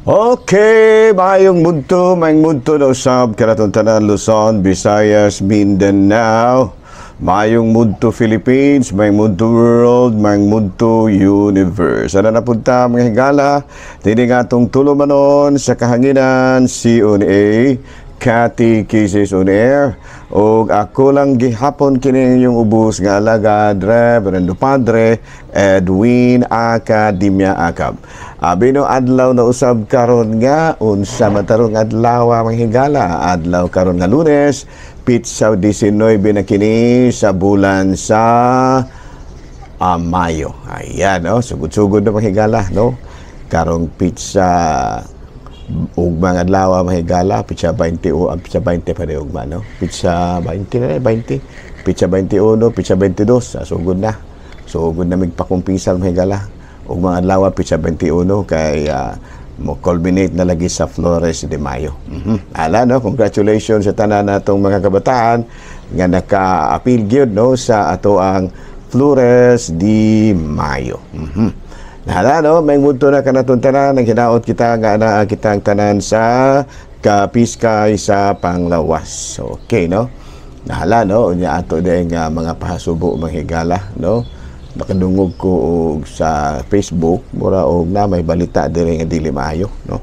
Okay, maayong mudto na usab kanatong tanan, Luzon, Visayas, Mindanao. Maayong mudto Philippines, maayong mudto world, maayong mudto universe. Ano na punta, mga higala, dini nga atong tulumanon sa kahanginan, CONA, Catechism on Air. Og ako lang gihapon kini inyong ubos nga alagad, Reverendo Padre Edwin Academia Acab. Abi no, adlaw na usab karon nga unsa man tarong adlaw, mga higala? Adlaw karon nga Lunes, pitsa 19 na kini sa bulan sa Mayo. Ayan, no? Sugod-sugod na, mga higala, no? Karong pitsa ugma nga adlaw, mga higala, pitsa 20 o pitsa 20 pa ugma, no? Pitsa 20 na, 20. Pitsa 21, pitsa 22, sugod na. Sugod na migpakumpisal, mga higala. Ugma adlaw pitsa 21 kay mo culminate na lagi sa Flores de Mayo. Ala, no, congratulations sa tanan natong mga kabataan nga naka-apil gyud, no, sa ato ang Flores de Mayo. Nahala, no, may mudto na kanatong tanan, ang hinaot kita nga anaa kitang tanan sa kapiskay sa panglawas. Okay, no? Nahala, no, unya ato din nga mga pahasubo, mga higala, no? Nakadungog ko og sa Facebook, mura og na may balita diri nga dili maayo, no?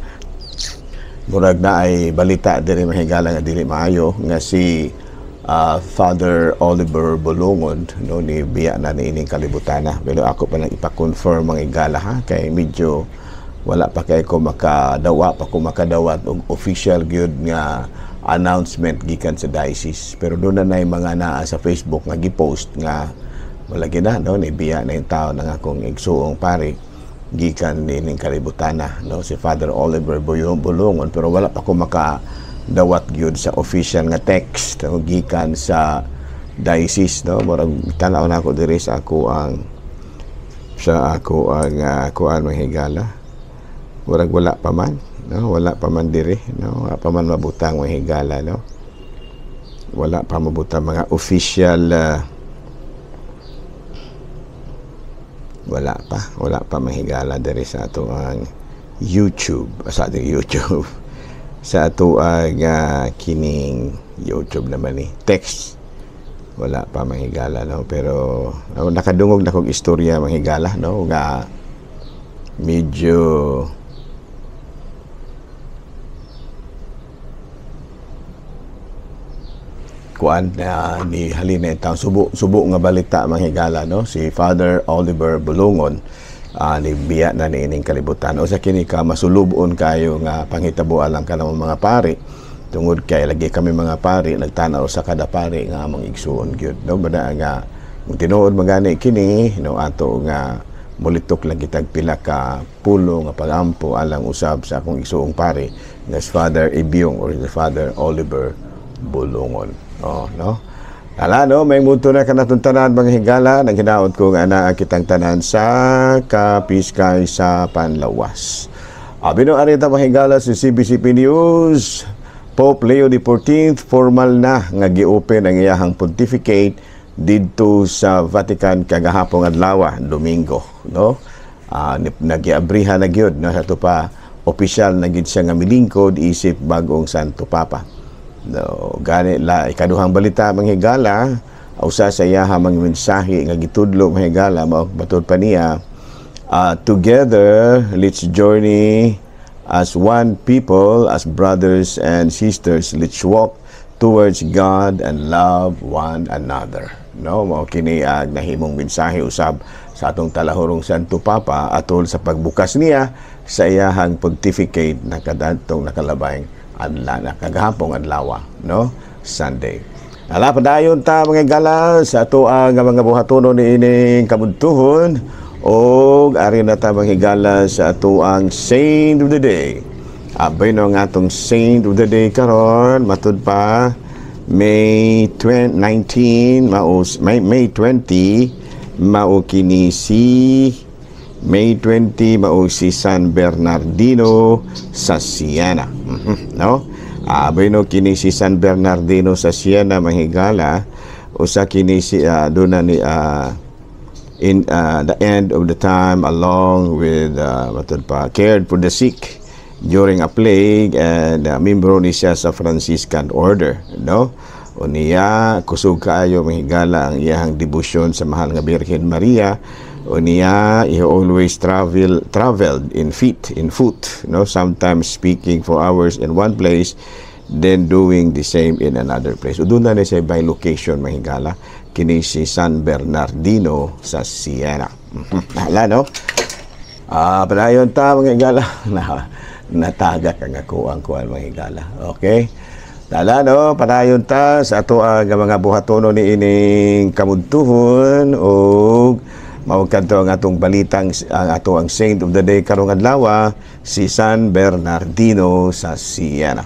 Murag na ay balita diri, mga higala, nga dili maayo nga si Father Oliver Bolongon, no, ni biya na niining kalibutana, pero ako pa lang ipa-confirm, mga higala, ha, kay medyo wala pa kay ko makadawa pa ko makadawat og official gyud nga announcement gikan sa diocese, pero doon na mga naa sa Facebook nga gipost nga malagi na, no, ni biya na yung tao ng akong igsuong pari gikan niining kalibutana, no, si Father Oliver Bolongon, pero wala pa ko makadawat gyud sa official nga text, no, gikan sa diocese, no. Murag tan-aw na ako diri sa ako ang kuan, mga higala, murag wala pa man, no, wala pa man diri, no, wala pa man mabutang, mga higala, no, wala pa mabutang mga official, wala pa mahigala diri sa ato ang YouTube, sa ating YouTube, sa ato ang kining YouTube naman ni text, wala pa, mahigala, no, pero nakadungog na kog istorya, mahigala, no, nga medyo kuan na ni halin na itang subo subo nga balita, mga higala, no, si Father Oliver Bulungon ni biya na niining kalibutan. Usa kini ka masulubon kayo nga panghitabo lang kanang mga pari tungod kay lagi kami mga pari nagtanaw sa kada pari nga among igsuon gyud, no, bana nga kung tinuod magani kini, no, ato nga mulitok lang kitag pila ka pulo nga pagampo alang usab sa akong igsuong pari nga si Father Ibyong or si Father Oliver Bulungon. Oh, no? Ala, no, may muto na kanatong tanan, mga higala, nang hinaot ko nga anaa kitang tanan sa kapiskay sa panlawas. Abi no, ari ta, mga higala, sa CBCP News, Pope Leo XIV formal na nga gi-open ang iyahang pontificate didto sa Vatican kagahapong adlaw, Domingo, no? Nagiabrihan na gyud, no, sa ato pa opisyal na gyud siya nga milingkod isip bagong Santo Papa. No, gani la ikaduhang balita, mga higala, usa sa iyaha mga mensahe nga gitudlo, mga higala, mao matud pa niya, "Together let's journey as one people, as brothers and sisters, let's walk towards God and love one another." No, mao kini ang nahimong mensahe usab sa atong talahurong Santo Papa atol sa pagbukas niya sa iyahang pontificate na kadadtong nakalabay adla na kagahapong adlaw, no, Sunday. Ala, padayon ta, mga higala, sa ato ang mga buhatonon niining kabuntuhon og ari na ta, mga higala, sa ato ang Saint of the Day. Abay no, ang atong Saint of the Day karon matud pa May 20, 19 mao May 20, mao kini si May 20, mao si San Bernardino sa Siena. No? Abay no, kini si San Bernardino sa Siena, mga higala, usa kini si doon na ni in the end of the time along with matud pa cared for the sick. during a plague and membro ni siya sa Franciscan Order, no? Unya kusog kaayo, mga higala, ang iyahang debosyon sa mahal nga Birhen Maria. Unya he always traveled in foot, no, sometimes speaking for hours in one place, then doing the same in another place. Doon na siya by location, mga higala, kini si San Bernardino sa Siena. Hala, no? Padayon ta, mga higala. Na natagak ang ako ang kuan, mga higala. Okay? Dala, no, padayon ta sa ato ang mga buhatono ni ining kamudtuhon ug mao kadto ang atong balitang ang ato ang saint of the day karong adlaw, si San Bernardino sa Siena.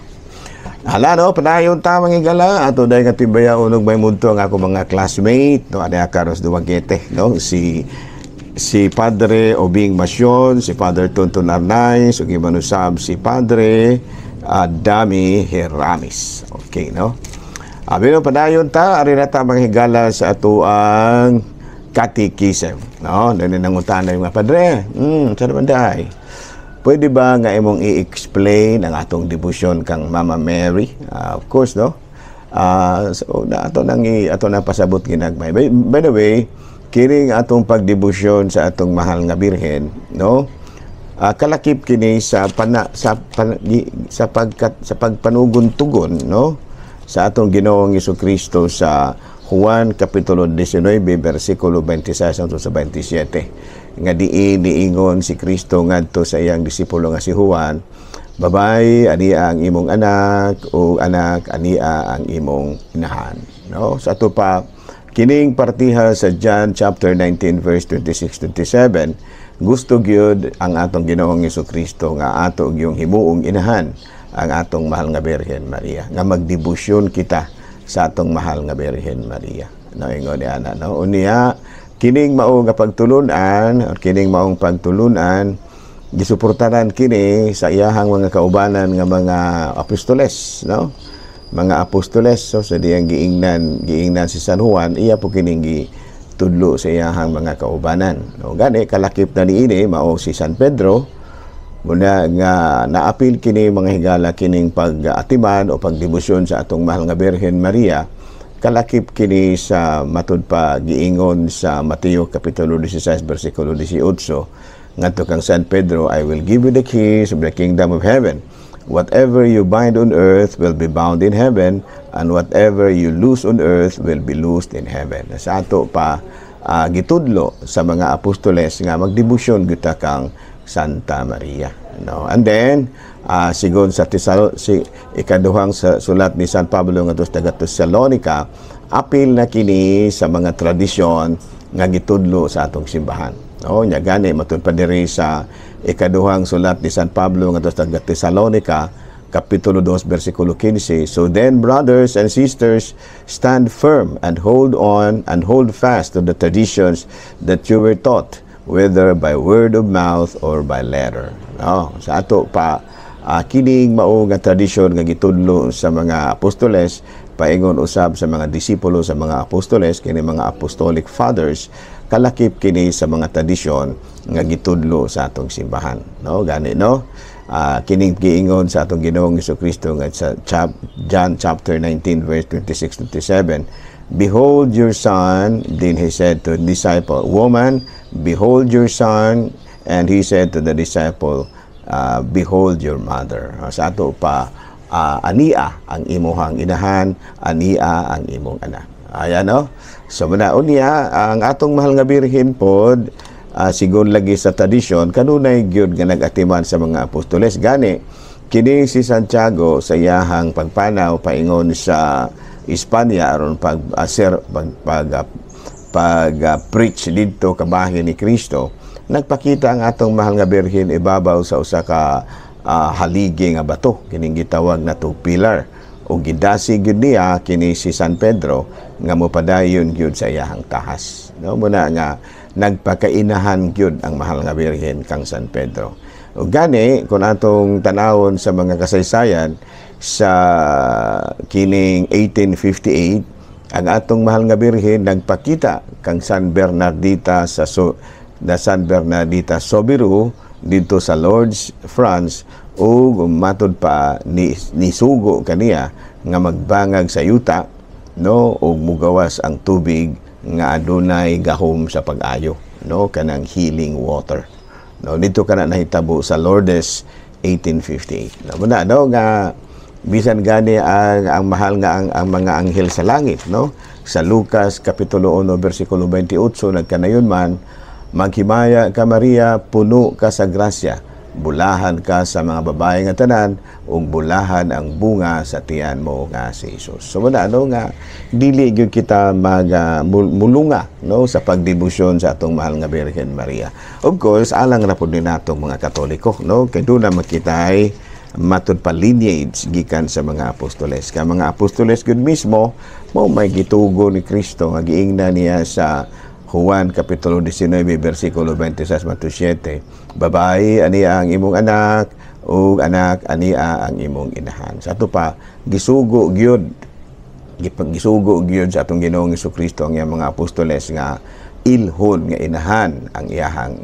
Hala, no, padayon ta, mga higala, ato dahil nga tibayaon og may mudto ang ako mga classmate, no, ani karon sa Dumaguete, no, si Padre Obing Masyon, si Father Tonton Arnaiz, ug imanusab si Padre Dami Heramis. Okay, no? Abi no, padayon ta, ari na ta, mga higala, sa ato ang catechism, no? Dali nangutana yung mga padre. Sa naman dahay. Pwede ba nga imong i-explain ang atong debosyon kang Mama Mary? Of course, no? So na ato nang i, ato na pasabot ginagmay. By the way, kining atong pagdebosyon sa atong mahal nga Birhen, no? Kalakip kini sa pana, sa pan, gi, sa pagkat sa pagpanugon-tugon, no, sa atong Ginoong Kristo sa Juan kapitulo 19 bersikulo 26 hangtod sa 27, nga diin niingon si Kristo ngadto sa iyang disipulo nga si Juan, "Babay, ania ang imong anak," o "Anak, ania ang imong inahan," no? Sa ato pa kining partiha sa John chapter 19 verse 26 27, gusto gyud ang atong Ginoong Kristo nga ato gyung himuong inahan ang atong mahal nga Birhen Maria, nga magdebosyon kita sa atong mahal nga Birhen Maria, no? Ingon ni ana, no? Unya kining mao nga pagtulunan, kining maong pagtulunan, gisuportaran kini sa iyahang mga kaubanan nga mga apostoles, no, mga apostoles. So sa diyang giingnan si San Juan, iya po kining gitudlo sa iyahang mga kaubanan, no? Gani kalakip na niini mao si San Pedro. Muna nga naapil kini, mga higala, kining pag-atiman o pagdebosyon sa atong mahal nga Birhen Maria, kalakip kini sa matud pa giingon sa Mateo kapitulo 16 bersikulo 18 ngadto kang San Pedro, "I will give you the keys of the kingdom of heaven. Whatever you bind on earth will be bound in heaven, and whatever you loose on earth will be loosed in heaven." Sa ato pa gitudlo sa mga apostoles nga magdebosyon gyud kang Santa Maria. No? And then, sigon sa Tesalo, si ikaduhang sa sulat ni San Pablo ngadto sa taga Tesalonica, apil na kini sa mga tradisyon nga gitudlo sa atong simbahan. No, nya gani matud pa diri sa ikaduhang sulat ni San Pablo ngadto sa taga Tesalonica, kapitulo 2 bersikulo 15, "So then, brothers and sisters, stand firm and hold on and hold fast to the traditions that you were taught, whether by word of mouth or by letter." No, sa ato pa kining mao nga tradisyon nga gitudlo sa mga apostoles paingon usab sa mga disipulo sa mga apostoles, kini mga apostolic fathers, kalakip kini sa mga tradisyon nga gitudlo sa atong simbahan, no? Gani, no, kining giingon sa atong Ginoong Kristo nga sa John chapter 19 verse 26 27, "Behold your son. Then he said to the disciple, 'Woman, behold your son.' And he said to the disciple, 'Behold your mother.'" Sa ato pa ania ang imuhang inahan, ania ang imong anak. Ayan, no? So muna unya ang atong mahal nga Birhen pod, sigon lagi sa tradisyon, kanunay gyud nga nag-atiman sa mga apostoles. Gani kini si Santiago, sa iyahang pagpanaw paingon sa Espanya aron pag ser pag pag, pag preach didto kabahin ni Kristo, nagpakita ang atong mahal nga Birhen ibabaw sa usa ka haligi nga bato, kining gitawag na pillar, ug gidasig gyud niya kini si San Pedro nga mopadayon gyud sa iyahang tahas, no? Muna nga nagpakainahan gyud ang mahal nga Birhen kang San Pedro. Ug gani kung atong tanawon sa mga kasaysayan, sa kining 1858, ang atong mahal nga Birhen nagpakita kang San Bernardita sa so, na San Bernardita Soubirous didto sa Lourdes, France. Ug matud pa ni nisugo kaniya nga magbangag sa yuta, no, ug mugawas ang tubig nga adunay gahom sa pag-ayo, no, kanang healing water, no. Dito kana nahitabo sa Lourdes 1858, no. Muna, no, nga bisan gani ang mahal nga ang mga anghel sa langit, no, sa Lucas kapitulo 1 bersikulo 28, nagkanayon man, "Maghimaya ka, Maria, puno ka sa grasya, bulahan ka sa mga babae nga tanan ug bulahan ang bunga sa tiyan mo nga si Jesus." So wala, no, nga dili gyud kita mag mulunga, no, sa pagdebosyon sa atong mahal nga Birhen Maria. Of course, alang ra pud ni natong mga Katoliko, no, kay duna makitay matud pa lineage gikan sa mga apostoles. Ka mga apostoles gud mismo mo may gitugo ni Kristo nga giingna niya sa Juan Kapitulo 19 bersikulo 26 27, "Babae, ani ang imong anak, ug anak, ani ang imong inahan." Sa ato pa gisugo gyud, gisugo gyud sa atong Ginoong Kristo ang iyang mga apostoles nga ilhon nga inahan ang iyang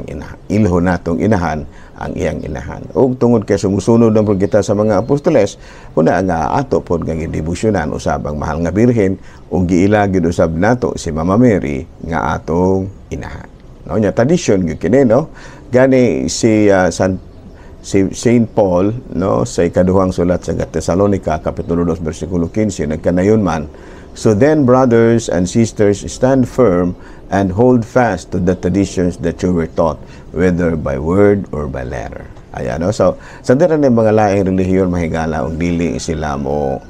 inahan. Ilhon natong inahan ang iyang inahan. Ug tungod kay sumusunod na pud kita sa mga apostoles, una nga ato pod nga gidebosyonan usab ang mahal nga Birhen ug giila gyud usab nato si Mama Mary nga atong inahan. No, nya tradisyon gyud kini, no. Gani si si Saint Paul, no, sa ikaduhang sulat sa Tesalonica kapitulo 2 bersikulo 15, nagkanayon man, "So then, brothers and sisters, stand firm and hold fast to the traditions that you were taught, whether by word or by letter." Ayan, no? So, sa dira ni mga laing relihiyon, mahigala, ug dili sila mo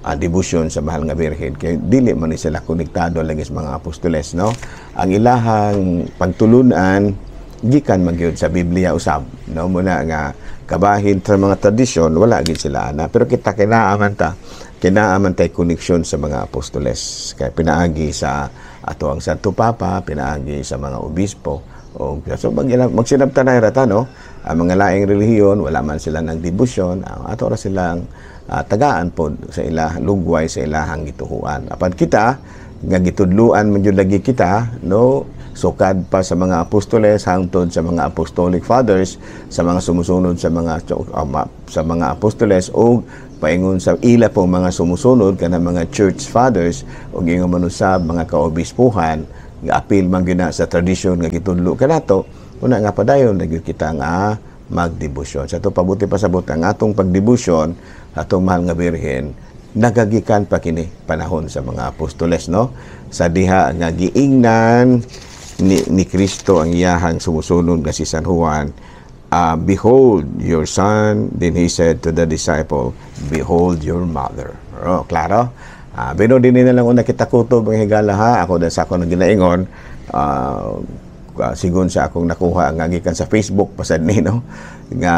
debosyon sa mahal nga Birhen kay dili man ni sila konektado lagi sa mga apostoles, no. Ang ilahang pagtulunan gikan man gyud sa Biblia usab, no. Muna nga kabahin sa mga tradisyon, wala gyud sila ana, pero kita kinaaman ta, kinaaman tay koneksyon sa mga apostoles kay pinaagi sa ato ang Santo Papa, pinaagi sa mga obispo. O so magsinabtanay ra ta, no. Ang mga laing relihiyon, wala man sila ng debosyon, ang ato ra silang tagaan pod sa ila lugway sa ilahang gituhuan. Apan kita nga gitudluan man jud lagi kita, no, sukad pa sa mga apostoles hangtod sa mga apostolic fathers, sa mga sumusunod sa mga apostoles o paingon sa ila pong mga sumusunod, kanang mga church fathers, ug ingon man usab mga kaobispuhan, nga apil man gyud na sa tradisyon nga gitudlo kanato, una nga padayon na gyud kita nga magdebosyon. Sa ato pabuti pasabot ang atong pagdebosyon atong mahal nga Birhen nagagikan pa kini panahon sa mga apostoles, no, sa diha nga giingnan ni Kristo ang iyahang sumusunod nga si San Juan, "Behold your son. Then he said to the disciple, 'Behold your mother.'" Oh, klaro. Pero din na lang una kita kutob ang higala ha. Ako dahil sa ako nang ginaingon, sigon sa akong nakuha nga gikan sa Facebook pasad ni, no, nga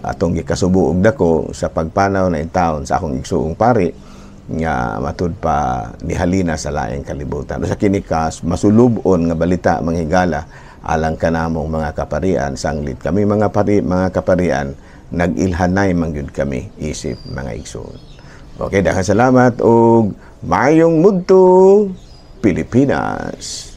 atong gikasubo og dako sa pagpanaw na taon sa akong igsuong pari nga matud pa nihalina sa laing kalibutan. Sa kini ka masulub-on nga balita, mga higala, alang kanamong mga kaparian, sanglit kami mga pari, mga kaparian, nag-ilhanay man gyud kami isip mga igsoon. Okay, daghang salamat og maayong mudto, Pilipinas.